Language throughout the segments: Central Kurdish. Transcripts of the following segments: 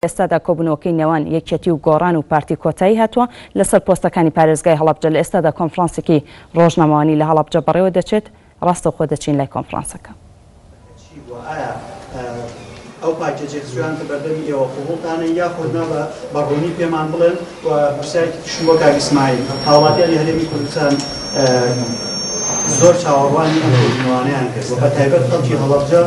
ئێستادا کۆبوونەوەکەی نێوان یەکێتی و گۆڕان و پارتی کۆتایی هاتووە لەسەر پۆستەکانی پارێزگای هەڵەبجە، لە ئێستادا کۆنفرانسێکی ڕۆژنامەوانی لە هەڵەبجە بەڕێوە دەچێت، ڕاستەوخۆ دەچین لای کۆنفرانسەکە. چی بووە؟ ئایا ئەو پاکێجەی خستویانتە بەردەمی ئێوە قبوڵتانە یاخود نا بە ڕوونی پێمان بڵێن و پرسیارێکی تریشم بۆ کاک ئیسماعیل، هاوڵاتیانی هەرێمی کوردستان زۆر چاوەڕوانی ئەم کۆبوونەوانەیان کرد و بە تایبەت خەڵکی هەڵەبجە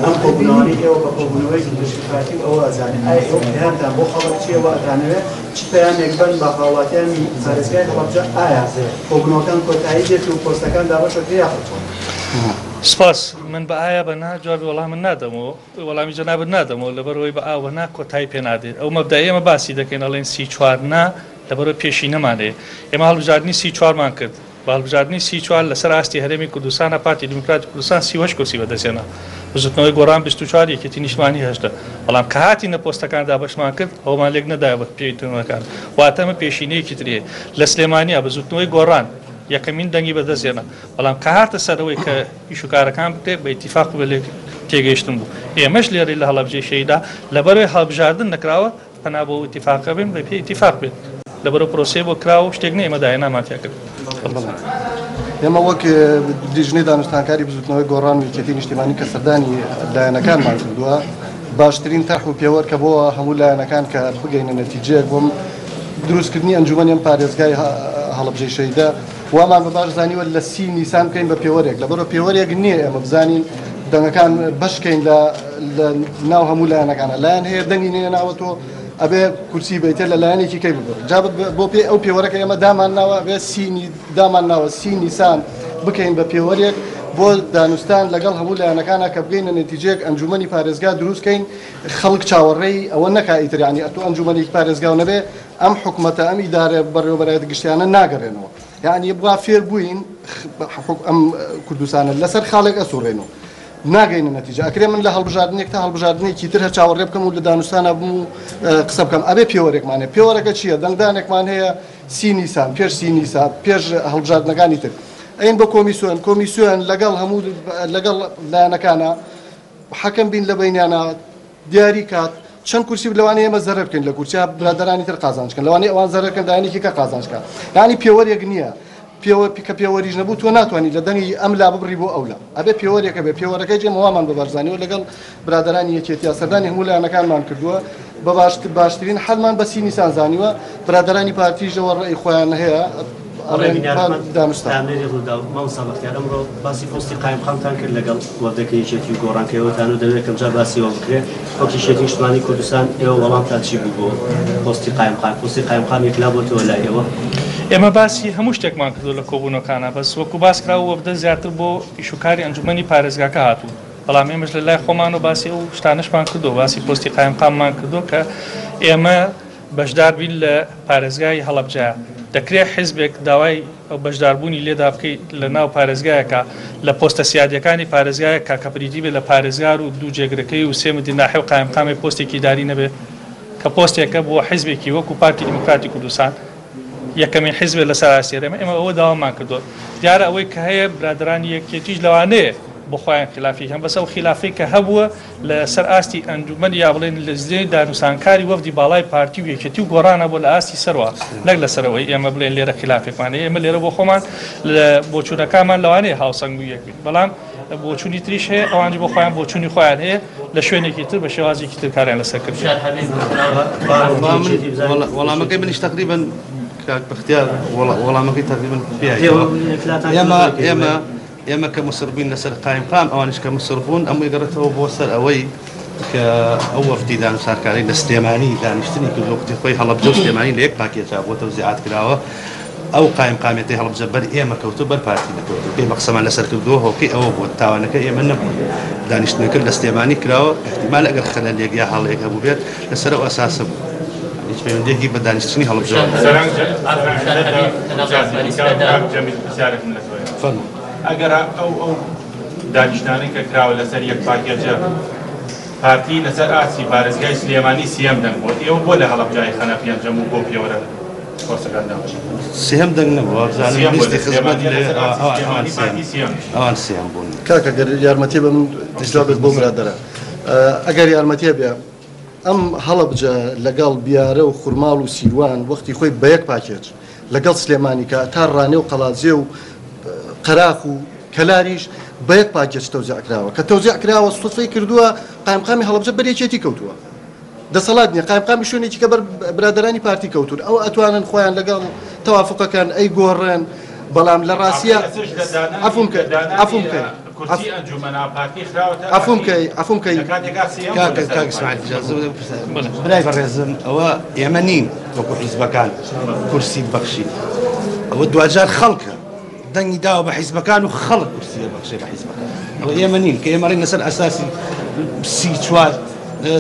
ئەم کۆبوونەوانەی ئێوە بە کۆبوونەوەیەکی تەشریفاتی و ئەوە ئەزانێ. ئایا ئێوە پەیامتان بۆ خەڵک چییە و ئەتانەوێ چ پەیامێک بەن بە هاوڵاتیانی پارێزگای هەڵەبجە؟ ئایا کۆبوونەوەکان کۆتایی دێت و پۆستەکان دابەش ئەکرێ یاخود چۆن؟ سپاس. من بە ئایا بە نا جوابی وەڵامت نادەمەوە، وەڵامی جەنابت نادەمەوە، لەبەرئەوەی بە ئا و نا کۆتایی پێ نادێت. ئەو مەبدەئەی ئێمە باسی دەکەین ئەڵێین 34 نا، لەبەرئەوەی پێشینەمان هەیە. ئێمە هەڵبژاردنی 34مان کرد. بە هەڵبژاردنی 34 لەسەر ئاستی هەرێمی کوردستانا پارتی دیموکراتی کوردستان 38 کورسی بەدەست هێنا. بزوتنەوەی گۆڕان 24، یەکێتی نیشتمانی 18. بەڵام کە هاتینە پۆستەکان دابەشمان کرد، ئەوەمان لێک نەدایەوە بە پێی واتە ئەمە پێشینەیەکی تری هەیە. لە سلێمانیا بزوتنەوەی گۆڕان یەکەمین دەنگی بەدەست هێنا. بەڵام کە هاتە سەر ئەوەی کە ئیش و کارەکان بکرێت بە ئیتیفاق و بە لێک تێگەیشتن بوو. ئێمەش لێرەی لە هەڵەبجەی شەهیدا لەبەرئەوەی هەڵبژاردن نەکراوە پەنا بۆ ئەو ئیتیفاقە بێن بە پێی ئیتیفاق بێت. لەبەرئەو پرۆسەیە بۆ کراوە و شتێک نیە ئێمە داهێنانمان تیا کرد. بەڵێ ئێمە وەک لیژنەی دانوستانکاری بزوتنەوەی گۆڕان و یەکێتی نیشتیمانی کە سەردانی لایەنەکانمان کردووە باشترین تەرح و پێوەر کە بۆ هەموو لایەنەکان کە بگەینە نەتیجەیەک بۆم دروستکردنی ئەنجومەنی ئەم پارێزگای هەڵەبجەی شەهیدە وامان بە باش زانیوە لە سی نیسان بکەین بە پێوەرێک، لەبەرئەوە پێوەرێک نییە ئێمە بزانین دەنگەکان بەشکەین لە لە ناو هەموو لایەنەکانە، لایەن هەیە دەنگی نەهێناوە تۆ ئەبێ کورسی بەیتێ لە لایەنێکی کەی ببڕ، جا بۆ پێی ئەو پێوەرە کە ئێمە دامان ناوە ئەبێ سی دامان ناوە سی نیسان بکەین بە پێوەرێک بۆ دانوستان لەگەڵ هەموو لایەنەکانە کە بگەینە نەتیجەیەک ئەنجومەنی پارێزگا دروست کەین خەڵک چاوەڕێی ئەوە نەکا ئیتر یانی ئەتۆ ئەنجومەنێکی پارێزگاو نەبێ ئەم حکومەتە ئەم ئیدارە بەڕێوەبەرایەتە گشتیانە ناگەڕێنەوە یانی وا فێر بووین ئەم کوردستانە لەسەر خاڵێک ئەسوڕێنەوە ناگەینە نەتیجە ئەکرێ من لە هەڵبژاردنێک تا هەڵبژاردنێکی تر هەر چاوەڕێ بکەم و لە دانوستانە بم و قسە بکەم ئەبێ پێوەرێکمان هەیە پێوەرەکە چییە دەنگدانێکمان هەیە سی نیسان پێش سی نیسان پێش هەڵبژاردنەکانی تر ئەین بە کۆمیسیۆن کۆمیسیۆن لەگەڵ هەموو لەگەڵ لایەنەکانە حەکەم بین لە بەینیانە دیاری کات چەند کورسی لەوانەیە ئێمە زەرەر بکەین لە کورسیا برادەرانی تر قازانج کەن لەوانەیە ئەوان زەرەر کەن لایەنێکی کە قازانج کە یانی پێوەرێک نییە پێوە کە پێوەریش نەبوو تۆ ناتوانانی لە دەنگی ئەم لا ببڕی بۆ ئەولا ئەبێ پێوەرێکە بێ پێوەرەکەی ئێمە وامان بە بارزانیەوە لەگەڵ برادەرانی یەکێتیا سەردانی هەموو لایەنەکانمان کردووە بە باشترین حەلمان بە سی نیسان زانیوە برادەرانی پارتیشەوە ڕەئی خۆیان هەیە ئەڵێن دانوستان. پەیامنێری رووداو، مامۆستا بەختیار ئەمڕۆ باسی پۆستی قایمقامتان کرد لەگەڵ وەفدەکەی یەکێتی و گۆڕان کە ئێوەتان و دەبێت یەکەمجار باسی ئەوە بکرێت وەک یەکێتی نیشتمانی کوردستان ئێوە وەڵامتان چی بوو بۆ پۆستی قایمقام؟ پۆستی قایمقام یەکلا بۆتەوە لای ئێوە؟ ئێمە باسی هەموو شتێکمان کردووە لە کۆبوونەوەکانا بەس وەکو باس کرا وەفدە زیاتر بۆ ئیشوکاری ئەنجومەنی پارێزگاکە هاتوون بەڵام ئێمەش لە لای خۆمانەوە باسی ئەو شتانەشمان کردووە باسی پۆستی قایمقاممان کردووە کە ئێمە بەشدار بین لە پارێزگای هەڵەبجە، دەکرێت حیزبێک داوای بەشداربوونی لێدا بکەیت لە ناو پارێزگایەکا لە پۆستە سیادیەکانی پارێزگایەکا کە بریتی بێت لە پارێزگار و دوو جێگرەکەی و سێ مدیر ناحیە و قایمقامێک پۆستێکی ئیداری نەبێت کە پۆستێکە بۆ حیزبێکی وەکو پارتی دیموکراتی کوردستان یەکەمین حیزبێ لەسەر ئاستی هەرێمە ئێمە ئەوە داوامان کردووە دیارە ئەوەی کە هەیە برادەرانی یەکێتیش لەوانەیە بۆ خۆیان خلافی هەن بەس ئەو خلافەی کە هەبووە لە سەر ئاستی ئەنجومەن یا بڵێن لجنەی دانوسانکاری وەفدی باڵای پارتی و یەکێتی و گۆڕانە بۆ لە ئاستی سەروە نەک لە سەرەوەی ئێمە بڵێن لێرە خلافێکمان هەیە ئێمە لێرە بۆ خۆمان لە بۆچوونەکانمان لەوانەیە هاوسەنگ و یەک بین بەڵام بۆچوونی تریش هەیە ئەوانیش بۆ خۆیان بۆچوونی خۆیان هەیە لە شوێنێکی تر بە شێوازێکی تر کاریان لەسەر کردووە. وەڵامەکەی منیش تەقریبەن کاک بەختیار وەڵامەکەی تەقریبەن ئێمە ئێمە ئێمە کە مسر بووین لەسەر قایمقام ئەوانیش کە مسر بوون ئەمەی گەڕێتەوە بۆ سەر ئەوەی کە ئەو وەفدی دانوسانکاری لە سلێمانی دانیشتنی کرد وەختی خۆی هەڵەبجە و سلێمانی لە یەک پاکێجا بۆ تەوزیعات کراوە ئەو قایمقامیەتەی هەڵەبجە بەر ئێمە کەوتوو بەر پارتی نەکەوتوو ئێمە قسەمان لەسەر کردووە هۆکەی ئەوە بووە تاوانەکە ئێمە نەبوو دانیشتنەکە لە سلێمانی کراوە احتیمال ئەگەر خەلەلێک یا هەڵەیەک هەبوو بێت لەسەر ئەو ئەساسە بوو هیچ پەیوەندیەکی بە دانیشتنی هەڵەبجەوە ئەگەر ئەو ئەو دانیشتانەی کە کراوە لەسەر یەک پاکێجە پارتی لەسەر ئاستی پارێزگای سلێمانی سیەم دەنگ بۆ ئێوە بۆ لە هەڵەبجای خەنە پێنجەم و بۆ پێوەرە پۆستەکان دابەش سێهەم دەنگ نەبوو وابزانم لیستی خزمەت لەوێ ئەوان سێهەم بوون. کاکە گەر یارمەتیە بە من جوابێک بۆ برادەرە ئەگەر یارمەتیە بێ. ئەم هەڵەبجە لەگەڵ بیارە و خورماڵ و سیروان وەختی خۆی بە یەک پاکێج لەگەڵ سلێمانی کە تا ڕانیە و قەڵادزێ و قەراخ و کەلاریش بە یەک پاکێج تەوزیع کراوە کە تەوزیع کراوە سوتفەی کردووە قایمقامی هەڵەبجە بەر یەکێتی کەوتووە دەسەڵات نیە قایمقامی شوێنێکی کە بەر برادەرانی پارتی کەوتوون ئەو ئەتوانن خۆیان لەگەڵ تەوافقەکان ئەی گۆڕێن بەڵام لە ڕاستیە عەفوم کە عەفوم کە کورسی ئەنجومەنە پارتی خراوەتە عەفوم کەی عەفوم کەی لە کاتێکا سێیەم بوو کاکە لەسەر کاک ئیسماعیل ئیجازە بدە بپرسم برای بەڕێزم ئەوە ئێمە نین وەکو حیزبەکان کورسی ببەخشین ئەوە دواجار خەڵکە دەنگی داوە بە حیزبەکان و خەڵک کورسی دەبەخشێ بە حیزبەکان ئەوە ئێمە نین کە ئێمە ڕێین لەسەر ئەساسی 34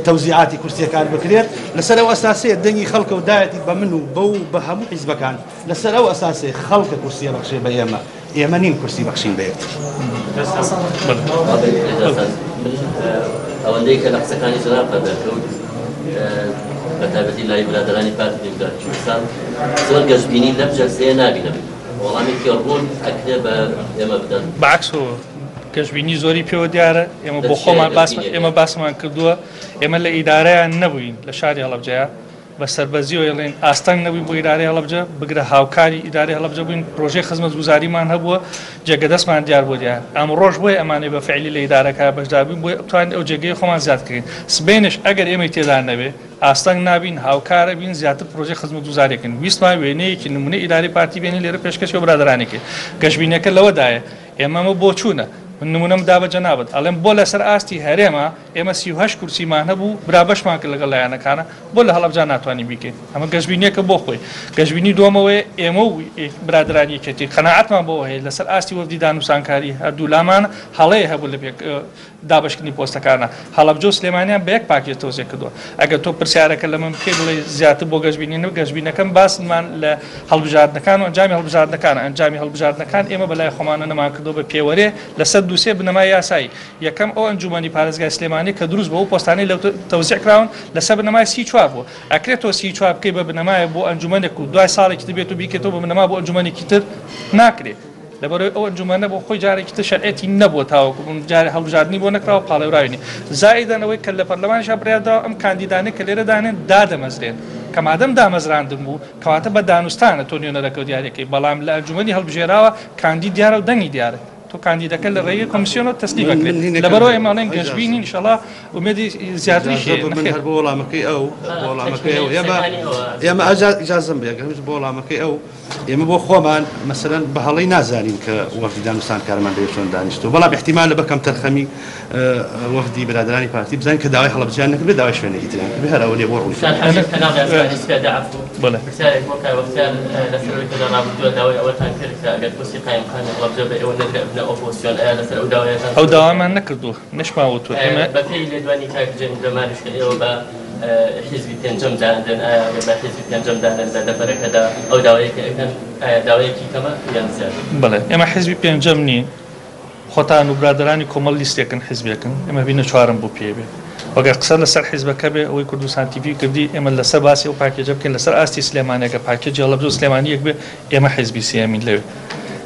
تەوزیعاتی کورسیەکان بکرێت لەسەر ئەو ئەساسەیە دەنگی خەڵکە و دایەتی بە من و بەو بە هەموو حیزبەکان لەسەر ئەو ئەساسەیە خەڵکە کورسیە بەخشێ بە ئێمە ئێمە نین کورسی بەخشین بە یەکتر. ئەوەندەی کە لە قسەکانی جەنابتان دەرکەوت بە تایبەتی لای برادەرانی پارتی دیموکراتی کوردستان زۆر گەشبینی لەم جەلسەیە نابینم وەڵامێکی ڕوون ئەکرێ بە ئێمە بدەن؟ بەعەکسەوە گەشبینی زۆری پێوە دیارە ئێمە بۆ خۆمان باس ئێمە باسمان کردووە ئێمە لە ئیدارەیان نەبووین لە شاری هەڵەبجەیە بە سەربەرزیەوە ئەڵێین ئاستەنگ نەبووین بۆ ئیدارەی هەڵەبجە، بگرە هاوکاری ئیدارەی هەڵەبجە بووین، پرۆژەی خزمەتگوزاریمان هەبووە، جێگە دەستمان دیار بۆ دیار. ئەمڕۆش بۆیە ئەمانەی بە فعلی لە ئیدارەکە بەشدار بووین، بۆیە بتوانین ئەو جێگەیە خۆمان زیاد بکەین. سبەینێش ئەگەر ئێمەی تێدا نەبێ، ئاستەنگ نابین، هاوکار ئەبین، زیاتر پرۆژەی خزمەتگوزاری ئەکەین. ویستمان وێنەیەکی نموونەی ئیدارەی پارتی بێنین لێرە پێشکەشی ئەو برادەرانەی کەین. گەشبینیەکە لەوەدایە ئێمە ئەمە بۆچوونە. من نموونەم دا بە جەنابت، ئەڵێم بۆ لەسەر ئاستی هەرێمە ئێمە 38 کورسیمان هەبوو، برا بەشمان کرد لەگەڵ لایەنەکانە، بۆ لە هەڵەبجە ناتوانین بیکەین؟ ئەمە گەشبینیەکە بۆ خۆی. گەشبینی دووەمەوەیە ئێمە و برادەرانی یەکێتی قەناعەتمان بەوە هەیە لەسەر ئاستی وەفدی دانوسانکاری هەردوولامان هەڵەیە هەبوو لە پێک دابەشکردنی پۆستەکانە. هەڵەبجە و سلێمانیان بە یەک پاکێج تەوزیع کردووە. ئەگەر تۆ پرسیارەکە لە من بکەی بڵێی زیاتر بۆ گەشبینی نەبوو، گەشبینەکەم باسمان لە هەڵبژاردنەکان و ئەنجامی هەڵبژاردنەکانە. ئەنجامی هەڵبژاردنەکان ئێمە بەلای خۆمانە نەمانکردووە بە پێوەرێ لەسەر دوو سێ بنەمای یاسایی. یەکەم ئەو ئەنجومەنی پارێزگای سلێمانی کە دروست بوو ئەو پۆستانەی لە تەوزیع کراون لەسەر بنەمای 34 بوو. ئەکرێت تۆ 34 بکەی بە بنەمایەک بۆ ئەنجومەنێک و دوای ساڵێکی تر بێت و بیکەیتەوە بە بنەما بۆ ئەنجومەنێکی تر؟ ناکرێت. لەبەرئەوەی ئەو ئەنجومەنە بۆ خۆی جارێکی تر شەرعیەتی نەبووە تاوەکو جارێ هەڵبژاردنی بۆ نەکراوە پاڵێوراوی نیە. زائیدەن ئەوەی کە لە پەرلەمانیشا بڕیار دراوە ئەم کاندیدانەی کە لێرە دانێن دادەمەزرێن. کە مادەم دامەزراندن بوو کەواتە بە دانوستانە تۆ نوێنەرەکەو دیاریەکەی بەڵام لە ئەنجومەنی هەڵبژێراوە کاندید دیارە و دەنگی دیارە. تۆ کاندیدەکە لە ڕێگەی کۆمیسیۆنەوە تەسلیم ئەکرێت. لەبەرئەوە ئێمە ئەڵێین گەشبینین ئیشەڵا ئومێدی زیاتریش هەیە. من هەر بۆ وەڵامەکەی ئەو بۆ وەڵامەکەی ئەو ئێمە ئێمە ئیجازەم بێ ئەگەر بۆ وەڵامەکەی ئەو ئێمە بۆ خۆمان مەسەلەن بە هەڵەی نازانین کە وەفدی دانوستانکارمان لەوێ چۆن دانیشتووە، بەڵام ئیحتیمالە بە کەمتەرخەمی وەفدی برادەرانی پارتی بزانین کە داوای هەڵەبجەیان نەکردبێ داوای شوێنێکی تریان کردبێ هەر ئەوە نیە بۆ ڕوون. ئوستاد حەبیب کەناڵی ئاسمانی سپێدە عەفو پرسیارێک بۆ کاک بەختیار لەسەر ئەوەی کە لە ڕابردووە داوای ئەوەتان کرد کە ئەگەر پۆستی قایمقامی هەڵەبجە بە ئێوە نەدرێ ئەبنە ئۆپۆزسیۆن ئایا لەسەر ئەو داوایەتان ئەو داوامان نەکردووە نەشمان وتووە ئێمە بەپێی لێدوانی کاک جەمیل جەمالیش کە ئێوە بە حیزبی پێنجەم دانرێن، ئایا ئەگەر بە حیزبی پێنجەم دانرێن لە دەڤەرەکەدا ئەو داوایەی کە ئەکەن ئایا داوایەکی کەمە یان زیادە؟ بەڵێ ئێمە حیزبی پێنجەم نین، خۆتان و برادەرانی کۆمەڵ لیستێکن حیزبێکن، ئێمە بینە چوارەم بۆ پێ بێ و گەر قسە لەسەر حیزبەکە بێ ئەوەی کوردستان تیڤی کردی ئێمە لەسەر باسی ئەو پاکێجە بکەین لەسەر ئاستی سلێمانی ئەگەر پاکێجی هەڵەبجە و سلێمانی یەک بێ ئێمە حیزبی سێیەمین لەوێ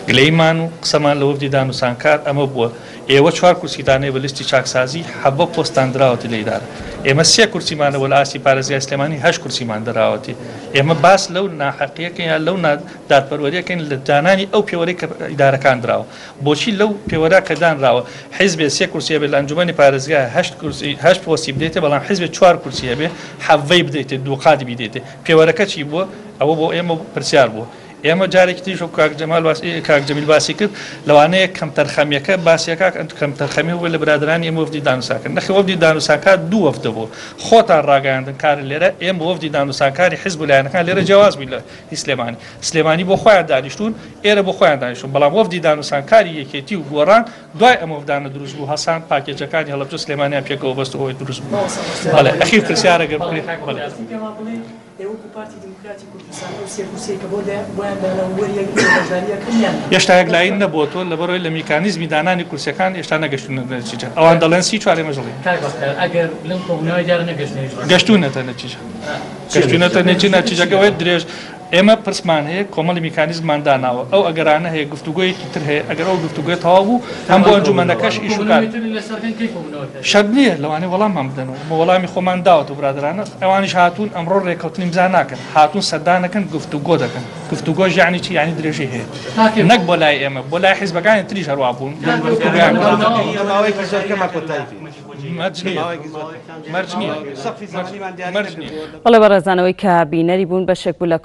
گلەییمان و قسەمان لە وەفدی دانوسانکار ئەمە بووە ئێوە چوار کورسیتان هەیە بە لیستی چاکسازی، حەڤە پۆستتان دراوەتی لە ئیدارە. ئێمە سێ کورسیمان هەبوو لە ئاستی پارێزگای سلێمانی هەشت کورسیمان دراوەتی. ئێمە باس لەو ناحەقییە کەین یا لەو نادادپەروەرییە کەین لە دانانی ئەو پێوەرەی کە ئیدارەکان دراوە. بۆچی لەو پێوەرە کە دانراوە حیزبێ سێ کورسی هەبێت لە ئەنجومەنی پارێزگا هەشت کورسی هەشت پۆستی بدەیتێ بەڵام حیزبێ چوار کورسی هەبێ حەڤەی بدەیتێ دووقاتی بیدەیتێ. پێوەرەکە چی بووە؟ ئەوە بۆ ئێمە پرسیار بووە. ئێمە جارێکی تریش وەک کاک جەمال باسی کاک جەمیل باسی کرد لەوانەیە کەمتەرخەمیەکە باسی کاک ئەنت کەمتەرخەمی هەبوو لە برادەرانی ئێمە وەفدی دانوسانکار نەخێر وەفدی دانوسانکار دوو وەفدە بوو خۆتان ڕاگەیاندن کار لێرە ئێمە وەفدی دانوسانکاری حزب و لایەنەکان لێرە جیاواز بووین لە هی سلێمانی سلێمانی بۆ خۆیان دانیشتوون ئێرە بۆ خۆیان دانیشتوون بەڵام وەفدی دانوسانکاری یەکێتی و گۆڕان دوای ئەم وەفدانە دروست بوو هەسان پاکێجەکانی هەڵەبجە و سلێمانیان پێکەوە بەست و ئەوەی دروست بوو بەڵێ ئەخیر پرسیارە گەر بکرێ بەڵێ. ئێوە وەکو پارتی دیموکراتی کوردستان ئەو سێ کورسیەی کە بۆ بۆیان داناون وەریەگرن و بەشداری ئەکەن یان نا؟ هێشتا یەکلایی نەبووەتەوە لەبەرئەوەی لە میکانیزمی دانانی کورسیەکان هێشتا نەگەشتوونەتە نەتیجە. ئەوان دەڵێن 34 ئێمەش دەڵێین. کاک بەختیار ئەگەر لەم کۆبوونەوەی دیارە نەگەشتنە هیچ ڕێککەوتنێک. گەشتوونەتە نەتیجە. گەشتوونەتە نەتیجە نەتیجەکە ئەوەیە درێژ ئێمە پرسمان هەیە، کۆمەڵی میکانیزممان داناوە، ئەو ئەگەرانە هەیە، گفتوگۆیەکی تر هەیە، ئەگەر ئەو گفتوگۆیە تەواو بوو، هەم بۆ ئەنجومەنەکەش ئیش و کار. شەرت نییە، لەوانەیە وەڵاممان بدەنەوە، ئێمە وەڵامی خۆمان داوەتەوە برادەرانە، ئەوانیش هاتوون ئەمڕۆ رێککەوتن ئیمزا ناکەن، هاتوون سەردانەکەن، گفتوگۆ دەکەن، گفتوگۆش یەعنی چی؟ یەعنی درێژەی هەیە، نەک بۆ لای ئێمە، بۆ لای حیزبەکانی تریش هەروا بوون، گفتوگۆیان کردووە. مەرج نییە، مەرج نییە، مەرج نییە. بەڵێ بەڕێزان ئەوەی کە بینەری بوون بەشێک بوو لە.